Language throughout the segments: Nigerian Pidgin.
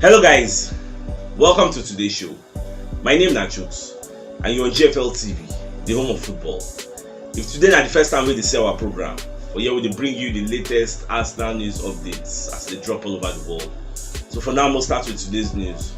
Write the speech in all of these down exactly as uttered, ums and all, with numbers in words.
Hello guys, welcome to today's show. My name na Chooks and you're on G F L T V, the home of football. If today na the first time wey dey see our program, for here we dey bring you the latest Arsenal news updates as they drop all over the world. So for now, we'll start with today's news.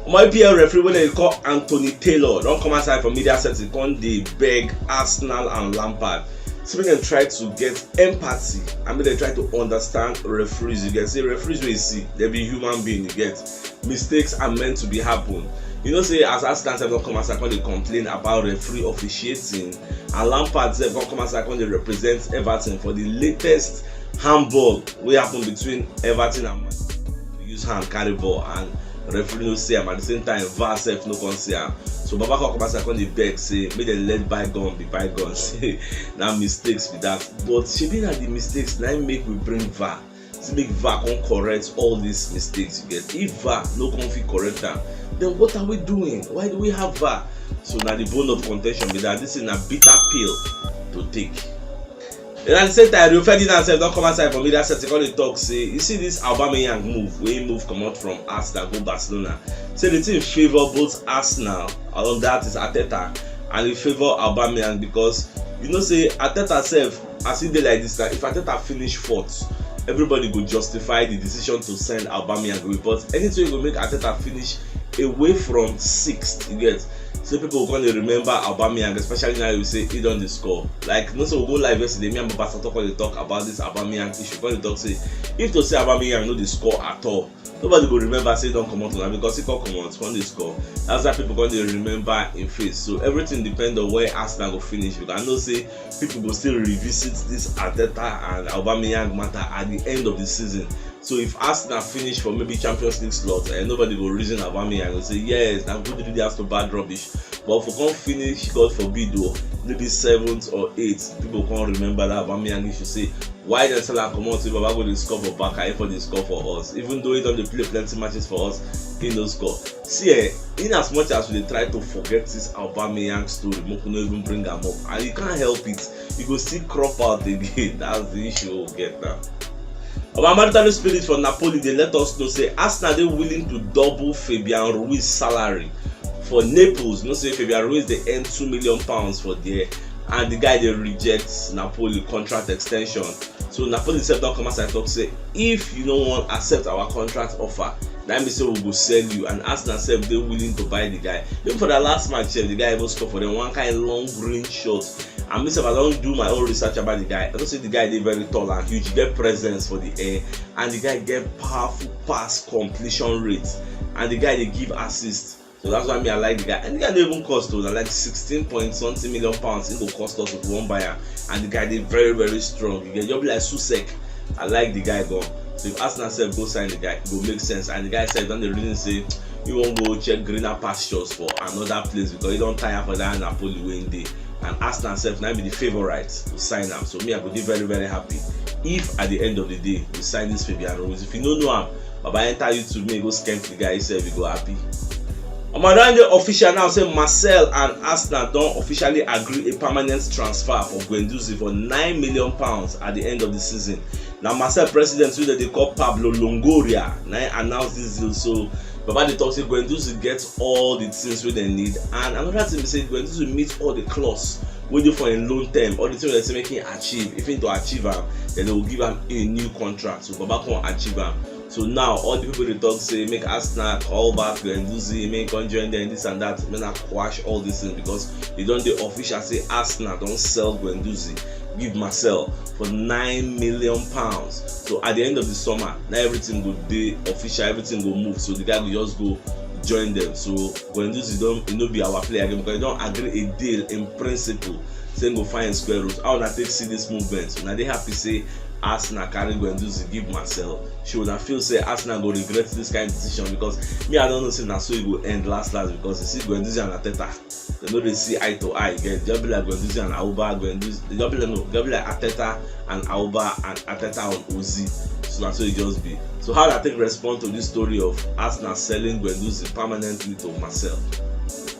Omo, E P L referee wey dem dey call Anthony Taylor don come outside for media setting come dey beg Arsenal and Lampard say make dem try to get empathy and make dem try to understand referees. You get say referees wey you see, dem be human being, you get, mistakes are meant to be happen. You know say as Arsenal sef don come outside come dey complain about referee officiating, and Lampard sef come come outside come dey represent Everton for the latest handball wey happen between Everton and Man U. Use hand carry ball and referee no see am, at the same time V A R sef no come see am. So Baba come come outside come dey beg say make dem let bygone be bygone, say na mistakes be that. But shebi na the mistakes na im make we bring V A R, say make V A R come correct all these mistakes. You get, if V A R no come fit correct am, then what are we doing? Why do we have V A R? So na the bone of contention be that. This is na bitter pill to take. And at the same time, Rio Ferdinand sef don come outside for media setting come dey talk say, you see this Aubameyang move wey move comot from Arsenal go Barcelona, say the thing favour both Arsenal and that is Arteta, and e favour Aubameyang because you know say Arteta sef, as e dey like this now, if Arteta finish fourth, everybody go justify the decision to send Aubameyang away. But anything wey go make Arteta finish away from sixth, you get, so people go come dey remember Aubameyang, especially now you say he don dey score. Like, no, so we go live yesterday, me and Baba Sato come dey talk about this Aubameyang issue. Come dey talk say if to say Aubameyang no dey score at all, nobody go remember say he don comot una because he come comot come dey score. That's why people come dey remember im face. So everything depend on where Arsenal go finish, because I know say people go still revisit this Arteta and Aubameyang matter at the end of the season. So if Arsenal finish for maybe Champions League slot, and nobody go reason Aubameyang, go say yes, na good leaders to bad rubbish. But if we come finish, God forbid o, maybe seventh or eighth, people come remember that Aubameyang issue, say why dem sell am comot if Baba go dey score for Barca, if he dey score for us, even though he don dey play plenty matches for us, he no score. See, eh, in as much as we dey try to forget this Aubameyang story, make we no even bring am up, and you can't help it, you go still crop out again. That's the issue we get now. Our Maritime Spirit for Napoli dey let us know say Arsenal dey willing to double Fabian Ruiz salary for Naples. You know say Fabian Ruiz dey earn two million pounds for there, and the guy dey reject Napoli contract extension. So Napoli sef don come outside talk say if you no wan accept our contract offer, na im be say we go sell you, and Arsenal sef dey willing to buy the guy. Even for the last match sef, the guy even score for them one kind long range shot. And me sef, I don do my own research about the guy. I know say the guy dey very tall and huge, get presence for the air, and the guy get powerful pass completion rate, and the guy dey give assist. So that's why me I like the guy. And the guy no even cost o, na like sixteen point something million pounds he go cost us if we wan buy am. And the guy dey very, very strong. He get, just be like Susek. I like the guy gan. So if Arsenal sef go sign the guy, e go make sense. And the guy sef don dey reason say he wan go check greener pastures for another place because he don tire for that Napoli wey he dey. And Arsenal sef na be the favourite to sign am. So me, I go dey very, very happy if at the end of the day we sign this Fabian Ruiz. If you no know am, Baba enter YouTube, make you go skank the guy, he sef he go happy. Omo, e don dey official now say Marseille and Arsenal don officially agree a permanent transfer for Guendouzi for nine million pounds at the end of the season. Na Marseille president wey dem dey call Pablo Longoria na im announce this deal. So Baba dey talk say Guendouzi get all the things wey dem need, and another thing be say Guendouzi meet all the clause wey dey for im loan term, all the things wey dem say make him achieve. If him to achieve am, then they will give am a new contract. So Baba come achieve am. So now all the people dey talk say make Arsenal call back Guendouzi, make him come join them, this and that. Make una quash all these things because e don dey official say Arsenal don sell Guendouzi give Marseille for nine million pounds. So at the end of the summer, now everything go dey official, everything go move. So the guy go just go join them. So Guendouzi don, e no be our player again because e don agree a deal in principle say e go find square root. How una take see this movement? Una dey happy say Arsenal carry Guendouzi give Marseille? Shey una feel say Arsenal go regret this kind decision? Because me, I don know say na so e go end last last, because you see Guendouzi and Arteta, dem no dey see eye to eye again. Just be like Guendouzi and Auba, Guendouzi, just be like, no, just be like Arteta and Auba and Arteta and Ozil. So na so e just be. So how una take respond to this story of Arsenal selling Guendouzi permanently to Marseille?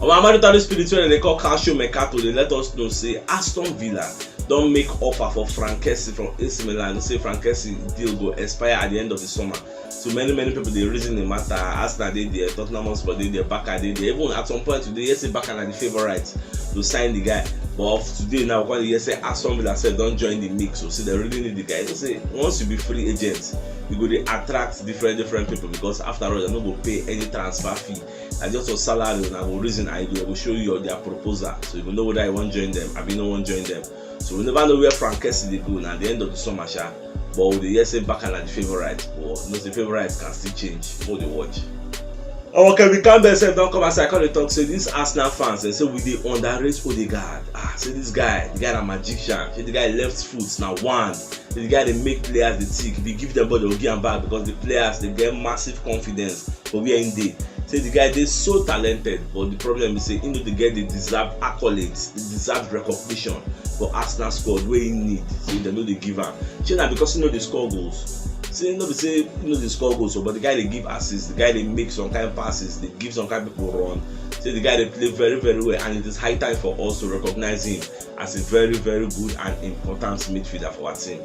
Our Maritime Spirit wey dem dey call Calcio Mercato dey let us know say Aston Villa don make offer for Franck Kessie from A C Milan. Say Franck Kessie deal go expire at the end of the summer. So many, many people dey reason the matter. Arsenal dey there, Tottenham Hotspur dey there, Barca dey there. Even at some point today, yes, say Barca na the favourite to sign the guy. But of today now, we come dey hear say Aston Villa sef don join the mix. So say they really need the guy. You know say once you be free agent, you go dey attract different, different people, because after all, they no go pay any transfer fee. Na just your salary una go reason and you go show you their proposal. So you go know whether you wan join them, abi you no wan join them. So we never know where Frank Kessie dey go na the end of the summer, sha. But we dey hear say Barca na the favourite. But you know say favourites can still change. Make we dey watch. Omo, Kevin Campbell sef don come outside come dey talk say these Arsenal fans, dem say we dey underrate Odegaard. Ah, say this guy, the guy na magician. Say the guy left foot na one. Say the guy dey make players dey tick. If you give them ball, they go give am back because the players dey get massive confidence for where him dey. Say the guy dey so talented, but the problem be say he no dey get the deserved accolades, the deserved recognition for Arsenal squad wey he need. Say dem no dey give am. Shey na because he no dey score goals? Say no be say he no dey score goals, but the guy dey give assists, the guy dey make some kind passes, dey give some kind people run. Say the guy dey play very, very well, and it is high time for us to recognize him as a very, very good and important midfielder for our team.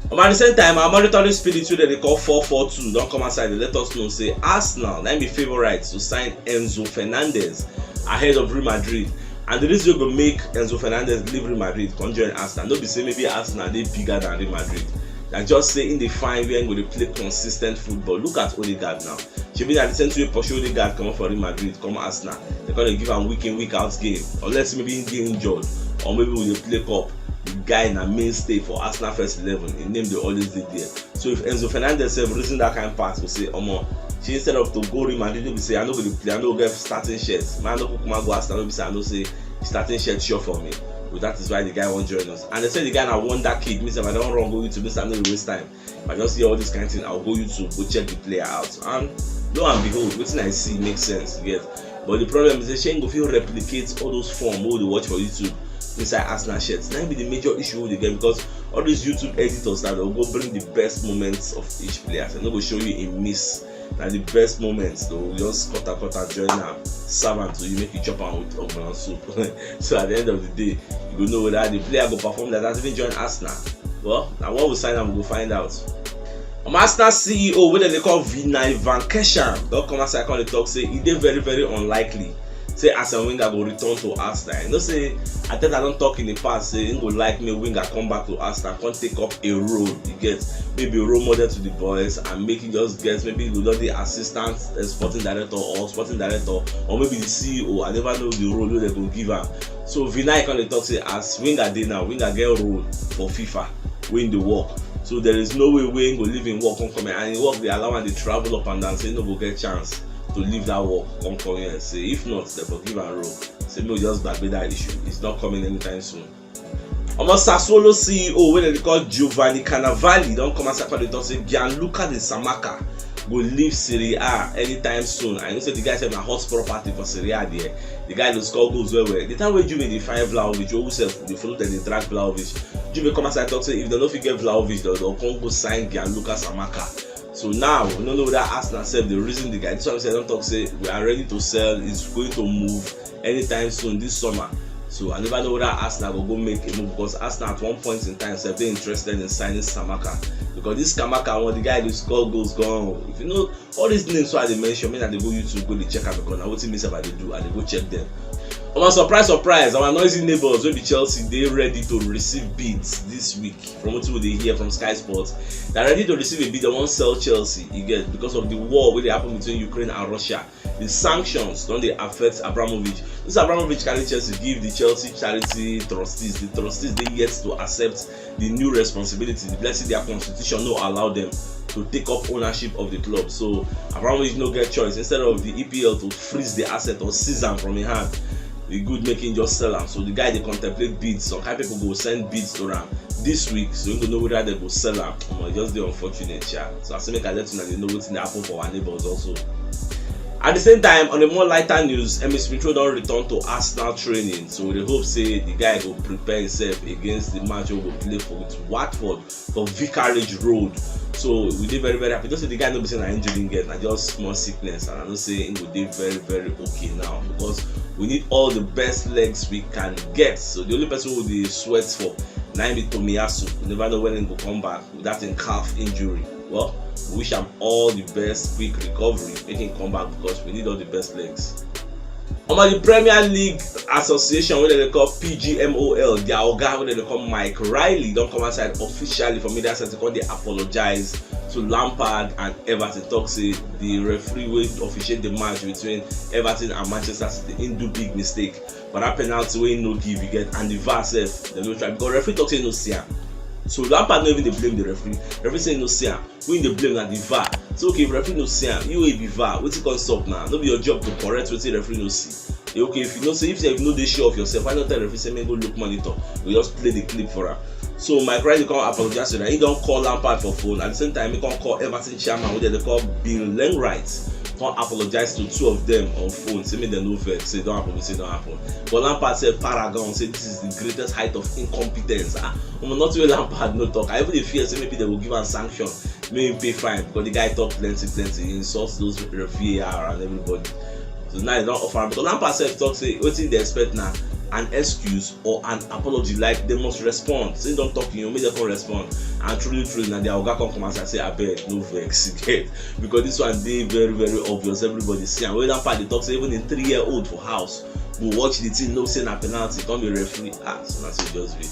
But at the same time, our monitoring spirit wey dem dey call four four two don come outside dey let us know say Arsenal na im be favourites to sign Enzo Fernandez ahead of Real Madrid. And the reason wey go make Enzo Fernandez leave Real Madrid come join Arsenal no be say maybe Arsenal dey bigger than Real Madrid. Na just say im dey find where im go dey play consistent football. Look at Odegaard now. Shebi na the same thing wey pursue Odegaard comot for Real Madrid come Arsenal. Dem come dey give am week in, week out game. Unless maybe he dey injured or maybe we dey play cup, the guy na mainstay for Arsenal first eleven. Him name dey always dey there. So if Enzo Fernandez sef reason that kind pass, go say, omo, shey instead of to go Real Madrid, no be say I no go dey play, I no go get starting shirt. Man, no kukuma go Arsenal, no be say I know say starting shirt sure for me. But that is why the guy wan join us. And they say the guy na wonder kid. Me sef, I don run go YouTube, me sef, I no dey waste time. If I just hear all this kind thing, I'll go YouTube, go check the player out. And lo and behold, wetin I see make sense, you get. But the problem is say shey im go fit replicate all those form wey we dey watch for YouTube inside Arsenal shirt. Na im be the major issue wey we dey get, because all these YouTube editors now, dem go bring the best moments of each player. Dem no go show you im miss. Na the best moments, dem go just cut am, cut am, join am, serve am to you, make you chop am with ogbono soup. So at the end of the day, you go know whether the player go perform like that, even join Arsenal. Well, na when we sign am, we go find out. Um, Arsenal C E O wey dem dey call Vinai Van Keshan don come outside come dey talk say e dey very, very unlikely say Arsene Wenger go return to Arsenal. You know say Arteta don talk in the past say he go like make Wenger come back to Arsenal, come take up a role, you get, maybe a role model to the boys, and make him just get, maybe he go just dey assistant, uh, sporting director or sporting director, or maybe the C E O. I never know the role wey dem go give am. So Vinai come dey talk say as Wenger dey now, Wenger get role for FIFA wey dey work. So there is no way wey he go leave him work come come here, and him work dey allow am dey travel up and down, say he no go get chance to leave that work come come here. Say if not, dem for give am role. Say make we just gbagbe that issue. It's not coming anytime soon. Omo, Sassuolo C E O wey dem dey call Giovanni Cannavale don come outside come dey talk say Gianluca Di Scamacca go leave Serie A anytime soon. I know say the guy sef na hot property for Serie A there. The guy dey score goals well well. The time wey Juve dey find Vlahovic, wey we sef dey follow dem dey drag Vlahovic, Juve come outside talk say if dem no fit get Vlahovic, dem go come go sign Gianluca Scamacca. So now we no know whether Arsenal sef dey reason the guy. This one sef don talk say we are ready to sell. He's going to move anytime soon this summer. So I never know whether Arsenal go go make a move, because Arsenal at one point in time sef dey interested in signing Scamacca, because this Scamacca one, the guy dey score goals gone. If you know all these names wey I dey mention, make una dey go YouTube go dey check am, because na wetin me sef I dey do, I dey go check them. Omo, surprise, surprise, our noisy neighbours wey be Chelsea dey ready to receive bids this week. From wetin we dey hear from Sky Sports, they are ready to receive a bid. Dem wan sell Chelsea, you get, because of the war wey dey happen between Ukraine and Russia. The sanctions don dey affect Abramovich. This Abramovich carry Chelsea give the Chelsea charity trustees. The trustees dey yet to accept the new responsibility. The blessing their constitution no allow them to take up ownership of the club. So Abramovich no get choice. Instead of the E P L to freeze the asset or seize am from him hand, e good make him just sell am. So the guy dey contemplate bids. Some kind people go send bids to am this week, so we go know whether they go sell am. Omo, e just dey unfortunate, sha. So I say make I let una dey know wetin dey happen for our neighbours also. At the same time, on a more lighter news, Emile Smith Rowe don return to Arsenal training. So we dey hope say the guy go prepare himself against the match wey go play for with Watford for Vicarage Road. So we dey very, very happy. Just say the guy no be say na injury him get, na just small sickness, and I know say him go dey very, very okay now, because we need all the best legs we can get. So the only person we dey sweat for na him be Tomiyasu. We never know when he go come back with that him calf injury. Well, we wish am all the best, quick recovery, make him come back because we need all the best legs. Omo, the Premier League Association, wey dem dey call P G M O L, their oga, wey dem dey call Mike Riley, don come outside officially for media center, come dey apologize to Lampard and Everton, talk say the referee wey officiate the match between Everton and Manchester City, he do big mistake. But that penalty wey he no give, you get, and the V A R sef, dem no try, because referee talk say he no see am. So Lampard no even dey blame the referee. Referee say he no see am. Who he dey blame na the V A R. So okay, if referee no see am, you wey be V A R, wetin come stop now? No be your job to correct wetin referee no see? Eh, okay, if you know say, if you no dey sure of yourself, why not tell referee say make go look monitor? We just play the clip for am. So Mike Riley come apologize to that. He don call Lampard for phone. At the same time, he come call Everton chairman, wey dem dey call Bill Lenwright, come apologize to two of them on phone. Say make dem no vex. Say don happen, say don happen. But Lampard sef para gan, say this is the greatest height of incompetence. Ah, omo, nothing wey Lampard no talk. I even dey fear say maybe dem go give am sanction, make him pay fine, because the guy talk plenty plenty. He insult those V A R and everybody. So now he don offer am, because Lampard sef talk say wetin dey expect na an excuse or an apology. Like, they must respond. Say don talk, you know, make dem come respond. And truly truly, na their oga come come outside say abeg no vex, you get, because this one dey very very obvious. Everybody see am. Wey Lampard dey talk say even a three year old for house go watch the thing, know say na penalty, come be referee. Ah, so na so e just be.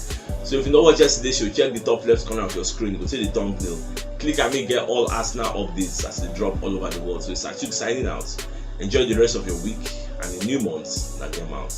So if you no watch yesterday show, check the top left corner of your screen, you go see the thumbnail. Click am, make you get all Arsenal updates as they drop all over the world. So it's Achuk signing out. Enjoy the rest of your week and a new month. Na dem out.